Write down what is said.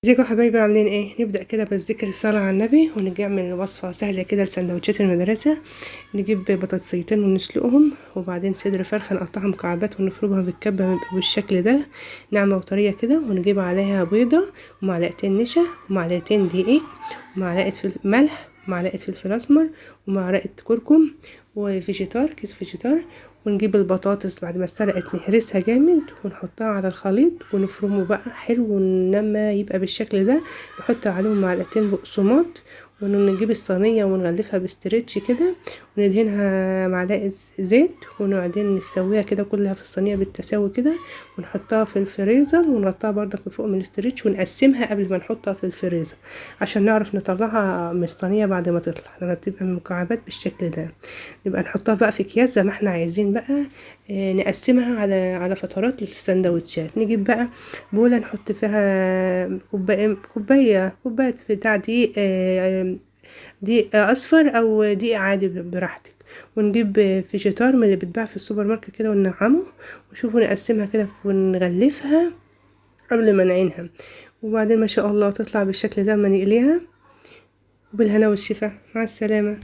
ازيكم يا حبايبي؟ عاملين ايه؟ نبدأ كده بالذكر، الصلاة على النبي، ونعمل وصفة سهلة كده لسندوتشات المدرسة. نجيب بطاطسيتين ونسلقهم، وبعدين صدر فرخة نقطعها مكعبات ونفرمها بالكبة بالشكل ده، ناعمة وطرية كده، ونجيب عليها بيضة ومعلقتين نشا ومعلقتين دقيق ومعلقة ملح ومعلقة فلفل اسمر ومعلقة كركم وفيجيتار، كيس فيجيتار. ونجيب البطاطس بعد ما اتسلقت نهرسها جامد ونحطها على الخليط ونفرمه بقى حلو، ولما يبقى بالشكل ده نحط عليهم معلقتين بقسماط، ونجيب الصينية ونغلفها ب stretch كده وندهنها معلقة زيت، ونقعدين نسويها كده كلها في الصينية بالتساوي كده، ونحطها في الفريزر ونغطيها برضك من فوق من ال stretch، ونقسمها قبل ما نحطها في الفريزر عشان نعرف نطلعها من الصينية بعد ما تطلع، لما بتبقى مكعبات بالشكل ده نبقى نحطها بقى في اكياس زي ما احنا عايزين بقى. نقسمها على فترات للسندوتشات. نجيب بقى بولة نحط فيها كوباية بتاع دقيق، دقيق اصفر او دقيق عادي براحتك، ونجيب فيجيتار من اللي بيتباع في السوبر ماركت كده وننعمه، وشوفوا نقسمها كده ونغلفها قبل ما نعينها، وبعدين ما شاء الله تطلع بالشكل ده ما نقليها. وبالهنا والشفا، مع السلامة.